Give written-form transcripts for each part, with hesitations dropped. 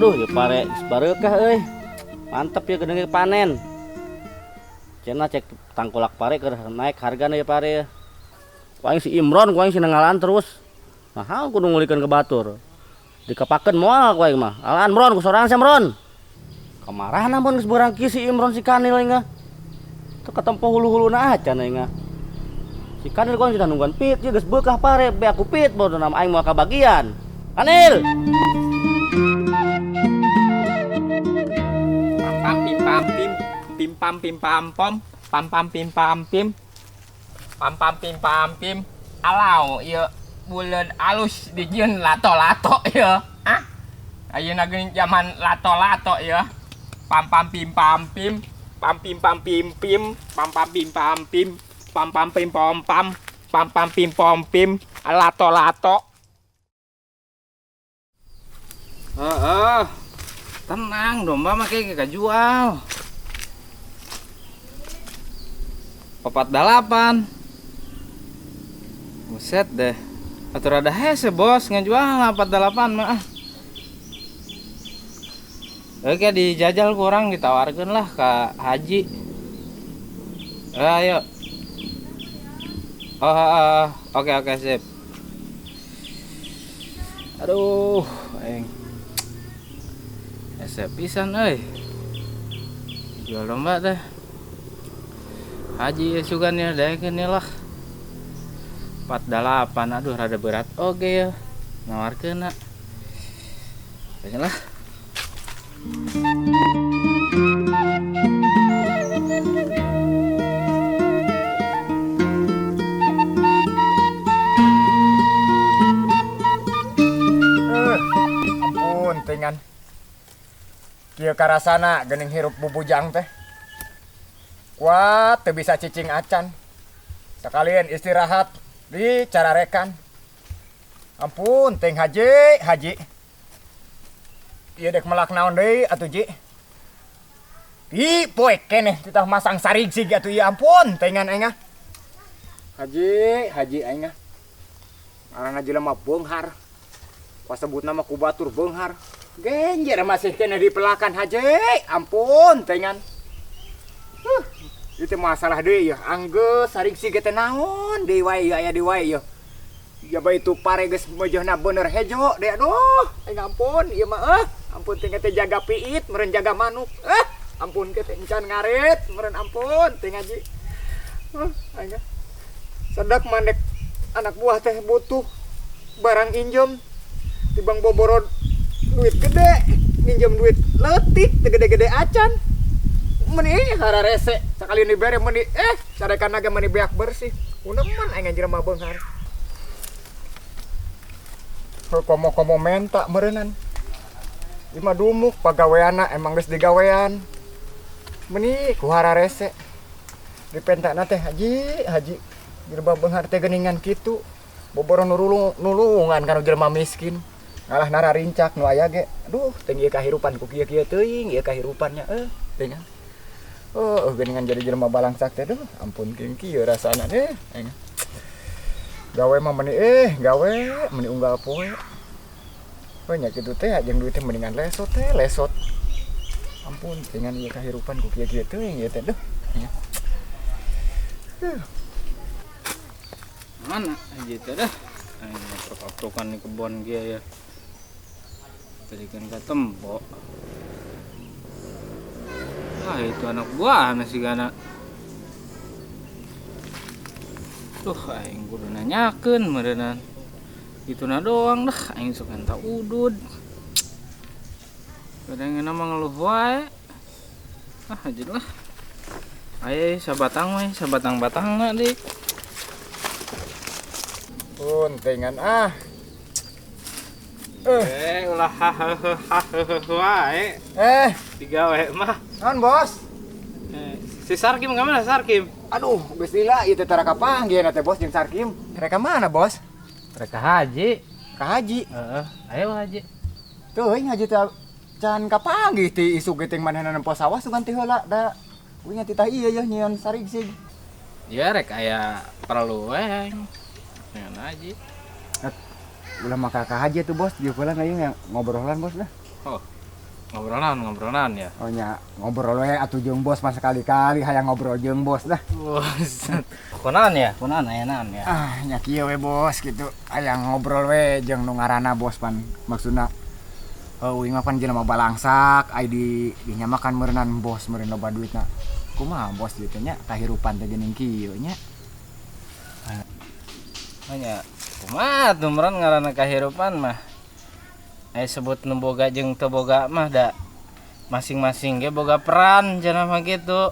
Aduh, ya pare geus bareukah euy. Mantep ya geuning panen. Cenah cek tangkulak pare keur naik hargana ya pare. Ku aing si Imron, ku aing si ngalaan terus. Nah, hal kudu ngulikeun ke batur. Dikepakeun moal ku aing mah. Alaan Mron ku sorangan sia Mron. Kamarana mun geus beurang kieu si Imron si Kanil aing ah. Teu katempo hulu-huluna acan aing ah. Si Kanil ku aing sudah nungguan pit, ieu geus beukah pare, be aku pit baru nama aing moal kabagian. Kanil. Pam pim pam pim pim pam pim pam pom pam pam pim pam pim pam pam pim pam pim alau ieu buleun alus dijieun lato-lato ieu. Ah, ayeuna geuning zaman lato-lato ieu. Pam pam pim pam pim pam pim pam pim pim pam pam pim pam pim pam pam pim pom pam pam pam pim pom pim lato-lato. Heeh. Tenang, domba mah kayak kajual. 48. Buset deh. Atuh rada hese bos ngajual 48 mah. Ah. Oke dijajal kurang ditawarkeun lah ke Haji. Ayo. Oh, oh, oh. Oke oke sip. Aduh, aing. Hese pisan euy. Jual domba teh. Haji ya sugan ya daekeun lah. 48, aduh rada berat oge ya. Nawarkeun na. Lah. Ampun tingan. Kieu karasana geuning hirup bubujang teh. Kuat teu bisa cicing acan. Sekalian istirahat di cararekan. Ampun ting haji, haji. Ieu dek melak naon deui atuh ji. Ih, poek keneh titah masang sarigsig atuh ieu ampun tingan aing ah. Haji, haji aing ah. Ngaranna jelema beunghar. Pasebutna mah ku batur beunghar. Genjer masih keneh dipelakan haji. Ampun tingan. Itu masalah deui ya. Anggeus sarigsig teh naon deui wae ieu aya deui wae ieu. Ya bae itu pare geus meujeuna bener hejo deui aduh. Aing ampun ieu mah ampun teh teh jaga piit meureun jaga manuk. Ampun teh encan ngarit meureun ampun teh ngaji. Aing sadak mandek anak buah teh butuh barang injem tibang boboro duit gede minjem duit leutik teu gede-gede acan. Meni hararese sakali dibere meni carekan ge meni beak bersih. Uneman aing jelema beunghar. Komo-komo menta meureunnan. Ieu mah dumuk pagaweanna emang geus digawean. Meni ku hararese. Dipentana teh haji, haji jelema beunghar teh geuningan kitu. Boboro nulungan kana jelema miskin. Ngalah nararincak nu aya ge. Aduh, teh ieu kahirupan ku kieu-kieu teuing, ieu kahirupannya teuing. Oh, geuningan jadi jelema balangsak teh duh, ampun kieu kieu rasana deh. Aing. Gawe mah meni gawe meni unggal poe. Oh nya kitu teh jeung duit teh mendingan lesot teh, lesot. Ampun, dengan ieu kahirupan ku kieu-kieu teuing ieu teh duh. Mana haji teh dah? Aing oprok-oprokan di kebon kieu ya. Tadi kan katempo. Ah itu anak buah nasi gana. Tuh aing kudu nanyakeun meureunnan. Ituna doang dah aing sok enta udud. Kadang mah ngeluh wae. Ah haji lah. Ayo sabatang we, sabatang-batangna deui. Puntingan ah. Ulah hahaha wae. Digawe mah. Naon, Bos? Si Sarkim ka mana Sarkim? Aduh, geus lila ieu teh tara kapanggih teh Bos jeung Sarkim. Reka mana, Bos? Reka haji. Ka haji? Heeh, ayo haji. Teuing haji teh can kapanggih ti isuk ge teh manehna nempo sawah sugan ti heula da uing teh ieu yeuh nyieun sarigsig. Ya rek aya perlu we aing. Dengan haji. Ulah mah ka haji tuh Bos, dieu heula yang ngobrolan Bos lah. Oh. Ngobrol naon ya? Oh nya, ngobrol we atuh jeung bos mah sekali-kali hayang ngobrol jeung bos dah. Buset. Kunaon ya? Kunaon aya naon ya? Ah, nya kieu we bos gitu. Hayang ngobrol we jeung nu ngaranna bos pan maksudna uing mah pan jelema balangsak, ai di dinya mah kan meureunnan bos meureun loba duitna. Kumaha bos ieu teh nya kahirupan teh geuning kieu nya. Oh nya, kumaha tuh meureun ngaranna kahirupan mah. Aya sebut nu boga jeung teu boga mah da masing-masing ge boga peran cenah mah kitu.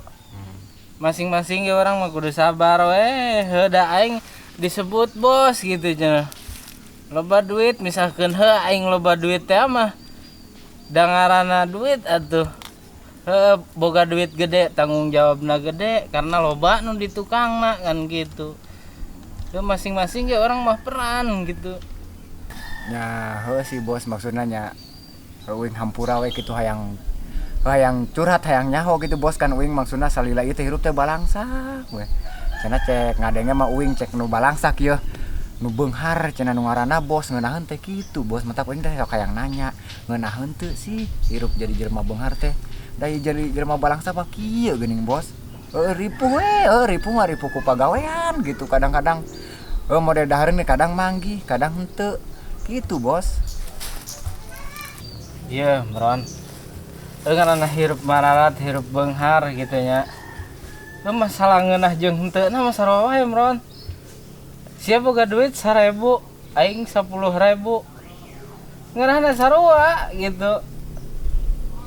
Masing-masing ge urang mah kudu sabar we, heuh da aing disebut bos gitu cenah. Loba duit misalkeun heuh aing loba duit teh mah da ngaranna duit atuh. Heuh boga duit gede tanggung jawabna gede karena loba nu di tukangna kan gitu. Heuh masing-masing ge orang mah peran gitu. Nya heuh sih bos maksudna nya uing hampura we kitu hayang hayang curhat hayang nyaho gitu bos kan uing maksudna salila ieu teh hirup teh balangsak we. Cenah cek ngadenge mah uing cek nu balangsak ieu nu beunghar cenah nu ngaranna bos ngeunaheun teh kitu bos matak uing teh sok hayang nanya ngeunaheun teu sih hirup jadi jelema beunghar teh da ieu jadi jelema balangsak mah kieu geuning bos. Heuh ripuh we, heuh ripuh mah ripuh ku pagawean gitu kadang-kadang heuh model dahareun kadang manggih kadang henteu gitu bos. Iya, Bron. Heuh ngaranna hirup mararat, hirup beunghar gitu nya. Heuh masalah ngeunah jeung henteu na mah sarua wae, Bron. Sia boga duit 1000, aing 10.000. Ngeunahna sarua gitu.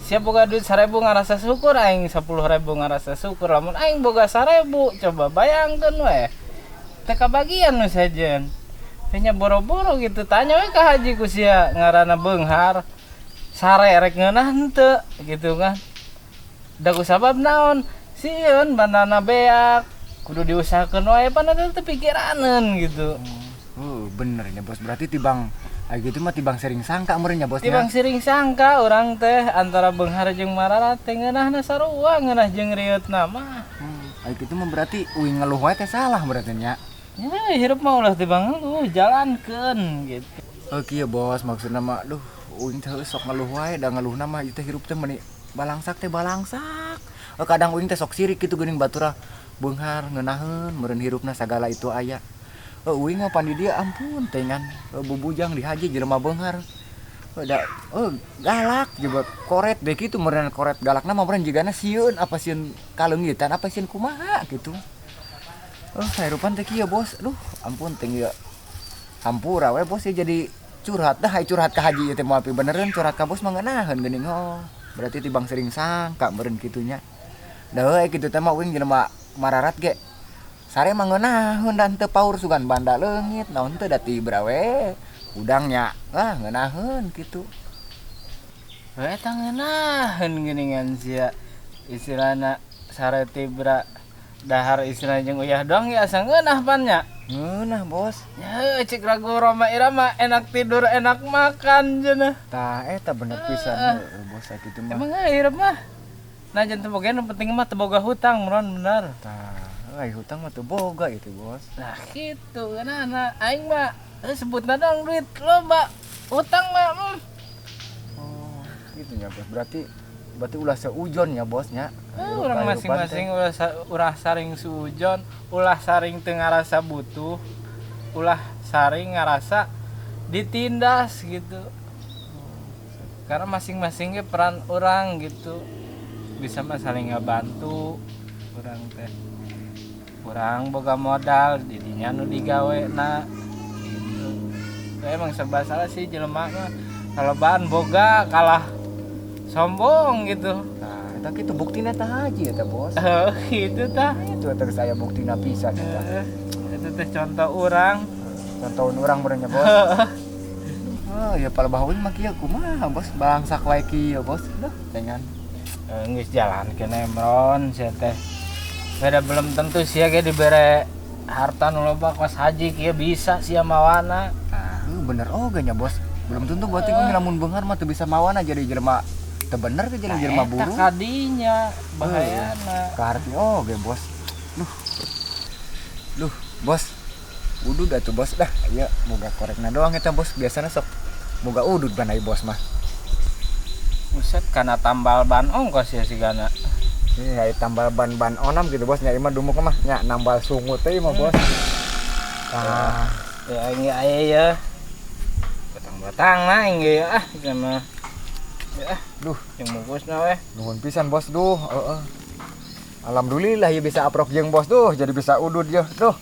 Sia boga duit 1000 ngarasa syukur, aing 10.000 ngarasa syukur. Lamun aing boga 1000, coba bayangkeun we. Teu kabagian nu sejen. Teh nya boro-boro gitu, tanya we ka haji ku sia ngaranna beunghar. Sare rek ngeunah henteu gitu kan. Da ku sabab naon? Sieun bandana beak, kudu diusahakeun wae pan eta teu pikiraneun gitu. Bener nya bos, berarti tibang ai gitu mah tibang sering sangka meureun nya bos nya. Tibang sering sangka urang teh antara beunghar jeung mararat teh ngeunahna sarua ngeunah jeung rieutna mah. Ai kitu mah berarti uing ngeluh wae teh salah berarti nya. Ya hirup mah ulah tibang ngeluh, jalankeun gitu. Heuh kieu bos maksudna mah duh uing teh sok ngeluh wae da ngeluhna mah ieu teh hirup teh meuni balangsak teh balangsak. Kadang uing teh sok sirik kitu geuning batura beunghar ngeunaheun meureun hirupna sagala itu aya. Uing mah pan di dieu ampun teh ngan bubujang di haji jelema beunghar. Da galak juga koret deh kitu meureun koret galakna mah meureun jigana sieun apa sieun kaleungitan apa sieun kumaha gitu. Kahirupan teh kieu bos. Duh, ampun teh ieu. Hampura we bos ya jadi curhat dah ai curhat ka haji ieu teh moal pibenereun curhat ka bos mah ngeunaheun geuning oh. Berarti tibang sering sangka meureun kitu nya. Da heuh kitu teh mah uing jelema mararat ge. Sare mah ngeunaheun da henteu paur sugan banda leungit naon teu da tibra we. Udang nya ah ngeunaheun kitu. Heuh eta ngeunaheun geuningan sia. Istilahna sare tibra dahar istilah jeung uyah doang ya asa ngeunah pan nya. Ngeunah bos. Ya cek lagu Rhoma Irama enak tidur enak makan cenah. Tah eta bener pisan heuh bos sakitu mah. Emang hirup mah. Nah jangan teu boga nu penting mah teu boga hutang meureun bener. Tah ai hutang mah teu boga itu bos. Nah kitu ngeunahna aing mah sebutna dong duit loba hutang mah. Oh kitu nya bos berarti berarti ulah seujon ya bos nya. Urang masing-masing ulah saring suujon, ulah saring teu ngarasa butuh, ulah saring ngarasa ditindas gitu. Karena masing-masing ge peran orang gitu. Bisa mah saling ngabantu urang teh. Urang boga modal didinya nu digawena gitu. Emang serba salah sih jelema mah. Kalau bahan boga kalah sombong gitu. Nah, eta kitu buktina tah haji eta bos. Heuh, kitu tah. Itu eta geus aya buktina pisan eta. Itu teh contoh urang. Contoh urang meureun nya bos. Oh, ya palebah uing mah kieu kumaha bos, balangsak wae kieu bos. Duh, dengan geus jalankeun Emron sia teh. Beda belum tentu sia ge dibere harta nu loba kos haji kieu bisa sia mawana. Nah, bener oge nya bos. Belum tentu berarti lamun beunghar mah teu bisa mawana jadi jelema teu bener ke jadi jelema buruk. Eta kadinya bahayana. Kaharti oge bos. Duh. Duh, bos. Udud atuh bos dah. Ieu boga korekna doang eta bos. Biasana sok boga udud banai bos mah. Buset kana tambal ban ongkos ya sigana. Iya, tambal ban-ban onam gitu bos, nya mah dumuk mah nya nambal sungut teh mah bos. Tah, ya aing ge aya ya. Batang-batang mah aing ge ah sama. Ya, duh, yang mungkusna weh. Nuhun pisan bos duh, heeh. Alhamdulillah ya bisa aprok jeung bos duh, jadi bisa udud ya duh.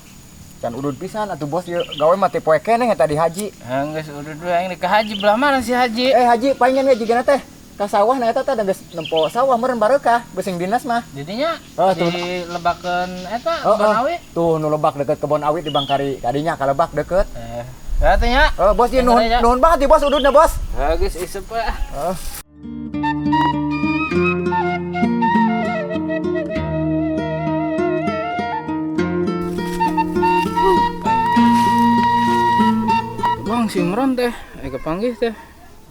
Can udud pisan atuh bos ieu gawe mah teh poe keneh eta di haji. Heh, geus udud we aing ka haji belah mana si haji? Eh haji palingan we jigana teh. Ka sawah na eta teh geus nempo sawah meureun bareukah besing dinas mah. Jadinya oh, tuh. Dilebakeun eta kebon awi. Tuh nu lebak deket kebon awi di Bangkari. Kadinya ka lebak deket. Berarti nya. Oh, bos ieu nuhun, nuhun banget di bos ududna bos. Heuh geus isep we. Heeh. Bang si Imron teh, kepanggih teh.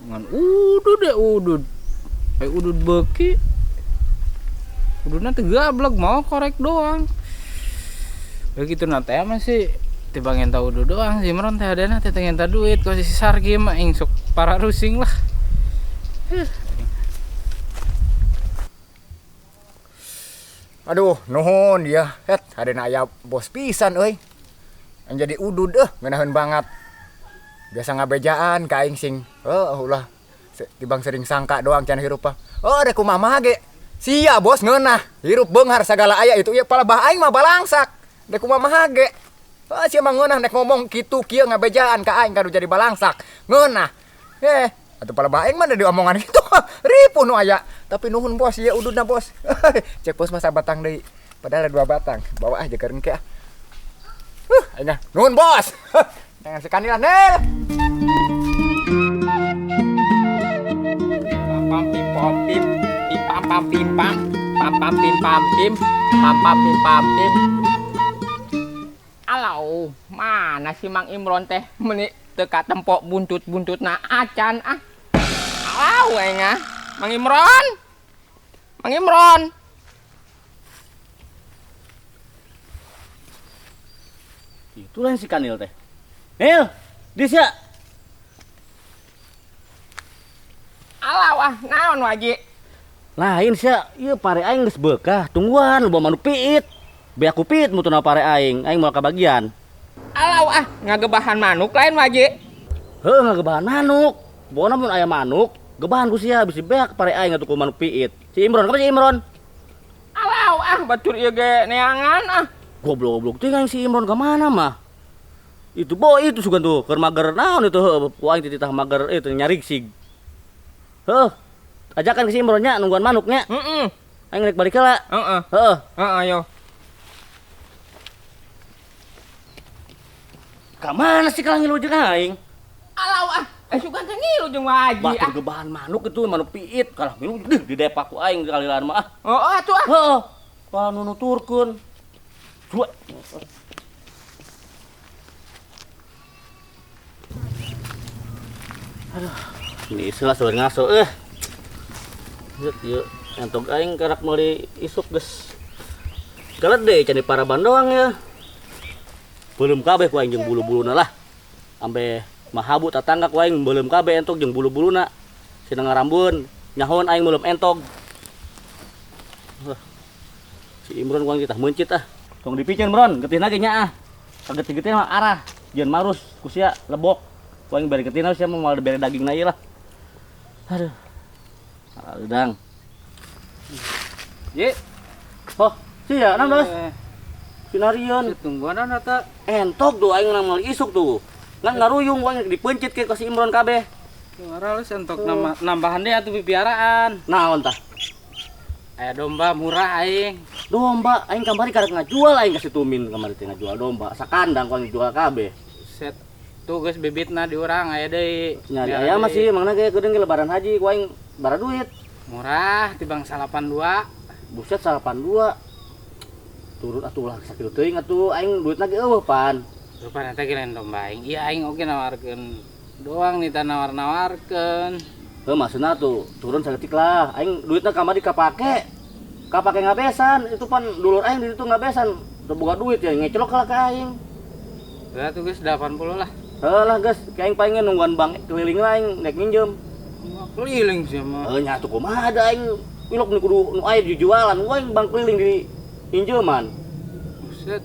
Ngan udud deh udud. Udud beuki. Ududna teh gablek mau korek doang. Begitu na teh mah sih tibang enta udud doang si Imron teh adana teh ngenta duit ku si Sargi mah aing sok pararusing lah. Aduh, nuhun ya. Het, hadena aya bos pisan euy. Yang jadi udud ngeunaheun banget. Biasa ngabejaan ka aing sing heuh ulah tibang sering sangka doang can hirup mah. Oh, rek kumaha ge. Sia bos ngeunah, hirup beunghar sagala aya itu ieu palebah aing mah balangsak. Rek kumaha ge. Oh, sia mah ngeunah nek ngomong kitu kieu ngabejaan ka aing kadu jadi balangsak. Ngeunah. Atuh palebah aing mah da diomongan kitu. Ripuh nu aya. Tapi nuhun bos ieu ududna bos. Cek bos mah sabatang deui. Padahal ada 2 batang. Bawa ah jeung engke ah. Aing nuhun bos. Jangan sekali lah Nel. Pam pim pom pim pim pam pam pim pam pam pam pim pam pim pam pam pim pam pim. Alau, mana si Mang Imron teh meni teu katempok buntut-buntutna acan ah. Alau aing ah. Mang Imron. Mang Imron. Itulah si Kanil teh. Nil, disya. Alau ah, naon waji? Lain sia, ieu pare aing geus beukah, tungguan loba manuk piit. Beak ku piit mutuna pare aing, aing moal kabagian. Alau ah, ngagebahan manuk lain waji. Heuh, ngagebahan manuk. Pokona mun aya manuk, gebahan ku sia bisi beak pare aing atuh ku manuk piit. Si Imron, kapan si Imron? Alau ah, batur ieu ge neangan ah. Goblok-goblok teh si Imron ka mana mah? Itu bo itu sugan tuh keur mager naon itu heuh ku aing titah mager itu nyarigsig. Heuh. Ajakan ke si Imron nya nungguan manuk nya. Heeh. Aing rek balik heula. Heeh. Heeh. Heeh ayo. Ka mana sih kalah ngilu jeung aing? Alau ah, sugan teh ngilu jeung waji ah. Batur gebahan manuk itu manuk piit kalah ngilu deuh didepak ku aing kalilan mah ah. Heeh atuh ah. Heeh. Kalah nu nuturkeun. Dua. Aduh, ini istilah seueur ngaso euy. Yuk, yuk, entok aing karak meuli isuk geus. Galede can di paraban doang ya. Beuleum kabeh ku aing jeung bulu-buluna lah. Ambe mahabu tatangga ku aing beuleum kabeh entok jeung bulu-buluna. Sina ngarambeun, nyahoan aing beuleum entog. Si Imron ku aing titah meuncit ah. Tong dipicen Bron, getihna ge nya ah. Kagetih-getih mah arah, jeung marus ku sia lebok. Ku aing bere getihna sia mah moal bere dagingna ieu lah. Aduh. Udang. Ye. Oh, sia naon Bos? Sinarieun. Tungguan eta. Entok tuh aing nang isuk tuh. Ngan ngaruyung ku aing dipeuncit ke si Imron kabeh. Maralus entok nambahan deui atuh pipiaraan. Naon tah? Aya domba murah aing. Domba aing kamari karek ngajual aing ka si Tumin kamari teh ngajual domba sakandang ku aing jual kabeh. Set tuh geus bibitna di urang aya deui. Nyari aya mah sih mangna ge geudeung ge lebaran haji ku aing bara duit. Murah tibang 82. Buset 82. Turun atuh lah sakitu teuing atuh aing duitna ge eueuh pan. Rupa eta ge lain domba aing. Ieu aing oge nawarkeun doang nih nawar-nawarkeun. Heuh maksudna tuh turun saeutik lah. Aing duitna kamari kapake. Kapake ngabesan itu pan dulur aing di ditu ngabesan teu boga duit ya ngecelok lah ka aing. Lah tuh geus 80 lah. Heuh lah geus, aing palingan nungguan bank keliling lah aing nek minjem. Keliling sih mah. Heuh nya atuh kumaha da aing ilok nu kudu nu aya dijualan, aing bang keliling di injeman. Buset.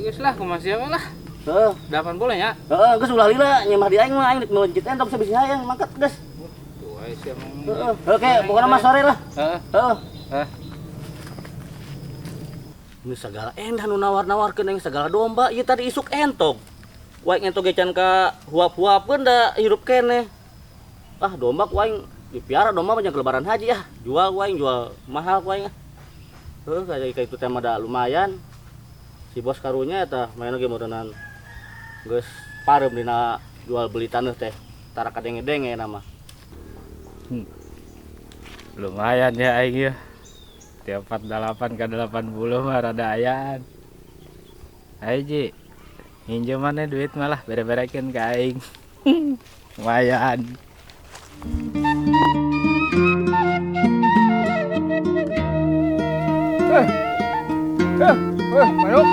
Geus lah, kumaha siapa lah. Heeh. 80 nya. Heeh, geus ulah lila nyemah di aing mah aing rek meuncit entog sabisi hayang mangkat geus. Tuh aing sia mah. Heeh, oke, pokoknya mah sore lah. Heeh. Heeh. Heeh. Ini segala endah nu nawar-nawarkeun aing segala domba, ieu tadi isuk entog. Wae entog ge can ka huap-huapkeun da hirup keneh. Ah, domba ku aing dipiara domba mah jangan lebaran haji ah. Jual ku aing, jual mahal ku aing ah. Heuh, kayak itu teh mah da lumayan. Si bos karunya eta main ge meureunnan geus pareum dina jual beli taneuh teh. Tara kadenge-denge nama. Lumayan ya aing ya. Tiap 48 ke 80 mah rada ayaan. Ayo Ji, nginjemannya duit malah bere-berekeun ka aing. Lumayan. Manuk,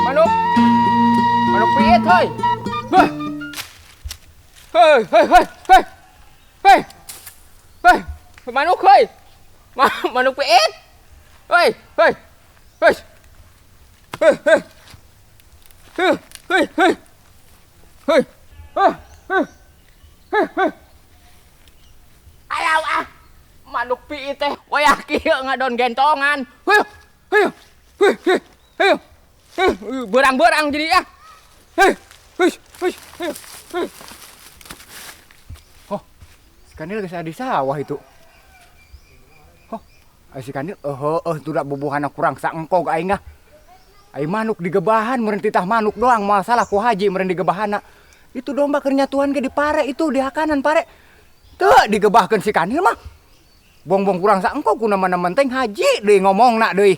manuk. Manuk piit, hoi. Hei. Hei, hei, hei, hei. Hei. Hei, manuk, hoi. Manuk piit. Hei, hei. Hei. Hei, hei. Hei, hei, hei. Hei. Hei, hei. Hei, hei. Alau ah. Manuk piit teh wayah kieu ngadon gentongan. Hei, hei. Hei, hei. Hei. Hei, berang-berang jadi ah. Hei, hei, hei, hei, hei. Oh, si Kanil geus aya di sawah itu. Oh, si Kanil eueuh tuh bubuhana kurang saengkog aing ah. Ai manuk digebahan meureun titah manuk doang moal salah ku haji meureun digebahana. Itu domba keur nyatuan ge di pare itu di hakanan pare. Teu digebahkeun si Kanil mah. Bongbong kurang saengkog ku nama menteng haji deui ngomongna deui.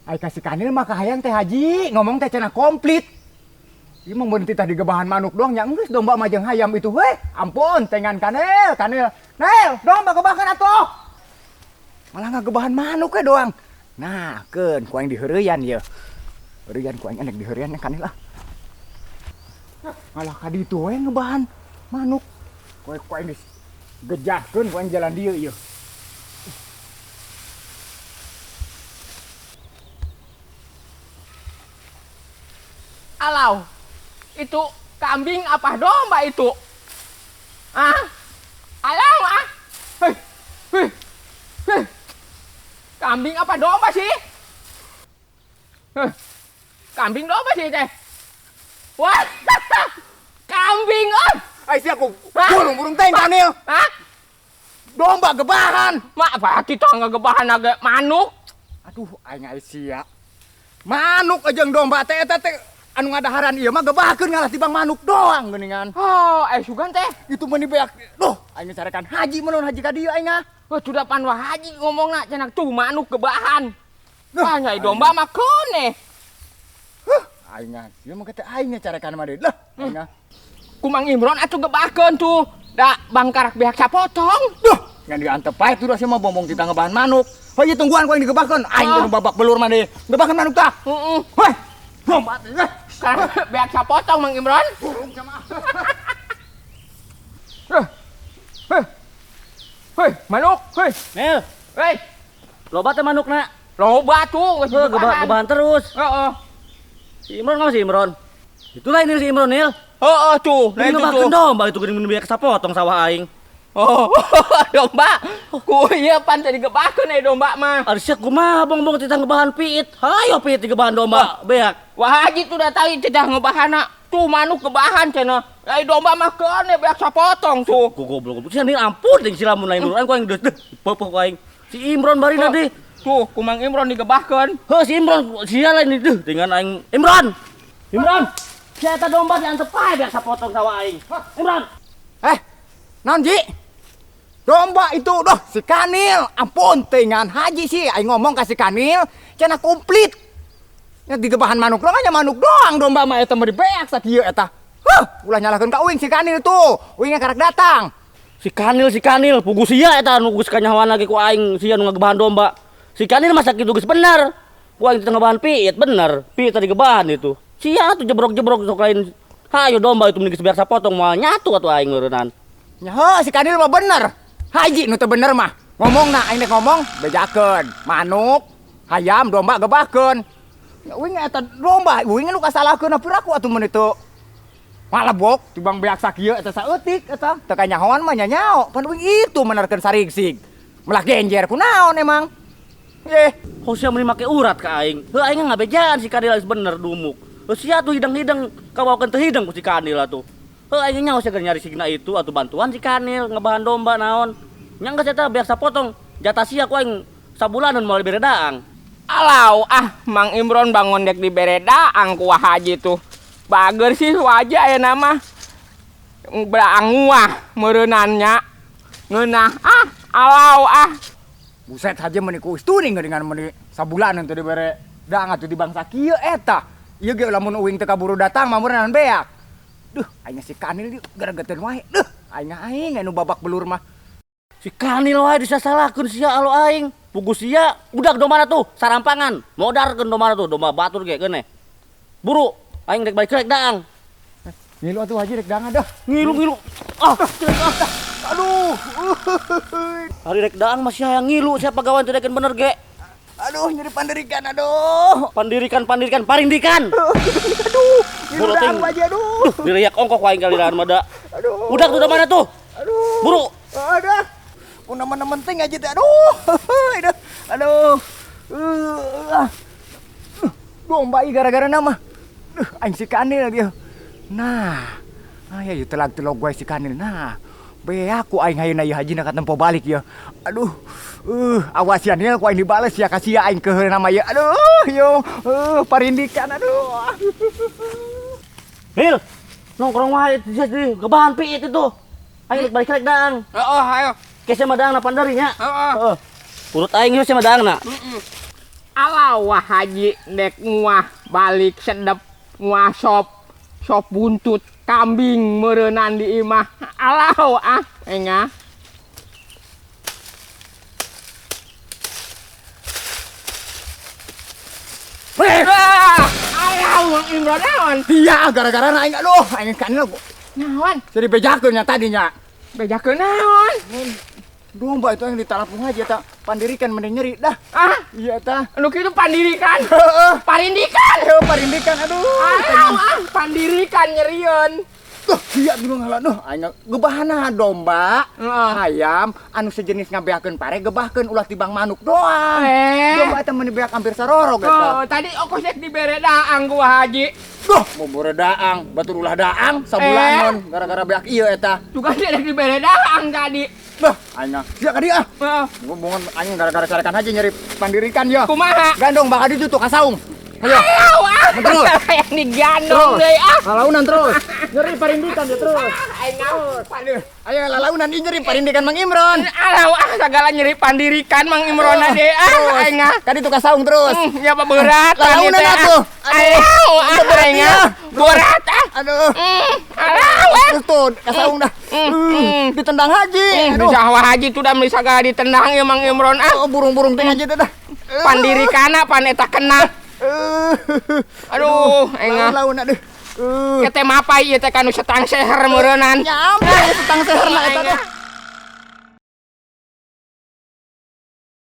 Ai ka si Kanil mah kahayang teh haji ngomong teh cenah komplit. Ieu mah meureun titah digebahan manuk doang nya geus domba mah jeung hayam itu we. Ampun tengan Kanil, Kanil. Nel, domba gebahkeun atuh. Malah ngagebahan manuk we doang. Nah, keun ku aing diheureyan ieu. Heureyan ku aing enek diheureyan Kanil ah. Malah ka ditu we ngebahan manuk. Ku aing digejahkeun ku aing jalan dieu ieu. Alau, itu kambing apa domba itu? Ah, alau ah, hei, hei, hei, kambing apa domba sih? Hei, kambing domba sih teh? Wah, kambing ah! Ai sia ku burung-burung teh Kanil. Hah? Domba gebahan. Mak, apa kita ngegebahan agak manuk? Aduh, aing ai sia. Manuk jeung domba teh eta teh anu ngadaharan ieu mah gebahkeun ngalah tibang manuk doang geuningan. Oh, sugan teh. Itu meuni beak. Duh, aing carekan haji meun haji ka dieu aing ah. Wah, sudah pan wah haji ngomongna cenah tuh manuk gebahan. Wah, nyai domba mah keuneh. Huh, aing ah. Ieu mah teh aing carekan mah deui. Lah, aing ah. Kumang Imron atuh gebahkeun tuh. Da bangkarak beak sapotong. Duh, ngan diantep pae tuh sia mah bombong titah ngebahan manuk. Heuh, ieu tungguan ku aing digebahkeun. Aing kudu babak belur mah deui. Gebahkeun manuk tah. Heeh. Heh. Domba teh. Beak sapotong Mang Imron. Burung sama. Heh. Heh. Hei, manuk, hei. Nel. Hei. Loba teh manukna. Loba tuh, geus gebahan terus. Heeh. Si Imron ngomong si Imron. Itulah ini si Imron, Nil. Heeh tuh, nah itu tuh. Domba itu geuning beak sapotong sawah aing. Oh, domba. Ku ieu pan tadi gebahkeun euy domba mah. Ari sia kumaha bongbong titah ngebahan piit. Hayo piit digebahan domba, beak. Wah haji tuh udah tahu titah ngebahana. Tuh manuk gebahan cenah. Ai domba mah keun beak sapotong tuh. Ku goblok. Sia nih ampun ting si lamun aing ku aing deus peupeuk ku aing. Si Imron bari nanti. Tuh, kumang Imron digebahkeun. Heuh si Imron sia lain deuh dengan aing Imron. Imron. Sia eta domba diantep pae beak sapotong sawah aing. Imron. Eh, naon Ji? Domba itu doh si Kanil, ampun tengan haji sih aing ngomong ka si Kanil cenah komplit. Nya digebahan manuk doang nya manuk doang domba mah eta mah dibeak sakieu eta. Huh, ulah nyalahkeun ka uing si Kanil tuh. Uingna karak datang. Si Kanil pugu sia eta nu geus kanyahoan lagi ku aing sia nu ngagebahan domba. Si Kanil mah sakitu geus bener. Ku aing teh ngebahan piit bener. Piit tadi gebahan itu. Sia tuh jebrok-jebrok sok lain. Hayo domba itu mending geus beak sapotong moal nyatu atuh aing meureunnan. Nya heuh si Kanil mah bener. Haji nu teu bener mah. Ngomongna aing rek ngomong bejakeun, manuk, hayam, domba gebahkeun. Nya uing eta domba, uing nu kasalahkeun piraku atuh mun itu. Malebok tibang beak sakieu eta saeutik eta. Teu kanyahoan mah nyanyao, pan uing itu menerkeun sarigsig. Melak genjer kunaon emang. Eh, Kok sia meuni make urat ka aing? Heuh aing ngabejaan si Kanil geus bener dumuk. Heuh sia tuh hidang-hidang kawakeun teu hidang ku si Kanil atuh. Heuh aing nyaho sia nyari signa itu atuh bantuan si Kanil ngebahan domba naon. Nya geus eta beak sapotong jatah sia ku aing sabulanan moal dibere daang. Alau ah Mang Imron bangun dek dibere daang ku Haji tuh. Bager sih wajah aya nama. Beranguah meureunannya. Ngeunah ah alau ah. Buset haji meuni ku istuning geuningan meuni sabulanan teu dibere daang atuh di bangsa kieu eta. Ieu ge lamun uing teu kaburu datang mah meureunnan beak. Duh, aing si Kanil dieu geregeteun wae. Duh, aing aing anu babak belur mah. Si Kanil wae disasalahkeun sia alo aing. Pugu sia udak domana tuh sarampangan. Modarkeun domana tuh domba batur ge geuneh. Buru aing rek balik rek daang. Ngilu atuh haji rek daang dah. Ngilu-ngilu. Ah, aduh. Hari rek daang masih hayang ngilu siapa gawan teu dekeun bener ge. Aduh, nyeri pandirikan aduh. Pandirikan pandikan parindikan. Aduh, ngilu daang haji aduh. Diriak ongkok aing kali dahan mah da. Aduh. Udak tuh mana tuh? Aduh. Buru. Aduh. Kuna mana penting aja teh aduh. Aduh. Domba ieu gara-gara nama. Duh, aing si Kanil dia. Nah, aya ieu telag-telog wae si Kanil. Nah, beak ku aing hayeuna ieu hajina ka tempo balik ieu. Aduh. Awas ya Nil ku aing dibales ya ka sia aing keuheul nama ieu. Aduh, yo, parindikan aduh. Nil, nongkrong wae di gebahan piit itu. Aing rek balik rek daang. Heeh, ayo. Kese mah daangna pandari nya. Heeh. Heeh. Urut aing ieu mah daangna. Heeh. Alau wah haji dek nguah balik sedep nguah sop buntut kambing meureunan di imah. Alau ah engah. Alau Mang Imron naon? Iya, gara-gara aing aduh, aing Kanil. Naon? Jadi bejakeun nya tadinya. Bejakeun naon? Domba itu yang ditalapung aja tak pandirikan mending nyeri dah. Ah, iya ta. Anu kitu pandirikan. Heeh. Parindikan. Heuh, parindikan aduh. Aduh, ah, pandirikan nyerieun. Duh, iya gimana ngalah duh, aing gebahana domba, hayam anu sejenis ngabeakeun pare gebahkeun ulah tibang manuk doang. Domba eta meuni beak hampir sarorog eta. Oh, tadi ongkos rek dibere daang ku Haji. Duh, mau bere daang, batur ulah daang sabulanan gara-gara beak ieu eta. Juga rek dibere daang tadi. Duh, aing sia ka dieu ah. Ngomong aing gara-gara carekan haji nyeri pandirikan ya. Kumaha? Gandong bakal ditu tuh ka saung. Ayo. Ayo, terus. Yang digandong deui ah. Lalaunan terus. Nyeri parindikan dia terus. Aing ngaur. Ayo lalaunan ieu nyeri parindikan Mang Imron. Alau ah sagala nyeri pandirikan Mang Imron deui ah aing ah. Ka ditu ka saung terus. Ya apa berat lalaunan atuh. Ayo ah aing ah. Berat ah. Aduh. Alau ah. Terus tuh ka saung dah. Ditendang haji. Aduh. Sawah haji tuh dah meuli sagala ditendang ya Mang Imron ah. Oh, burung-burung teh haji teh dah. Pandirikana pan eta kena. Aduh, engah. Laun aduh. Kete mapai ieu teh kanu setang seher meureunnan. Nyampe setang seher lah eta teh.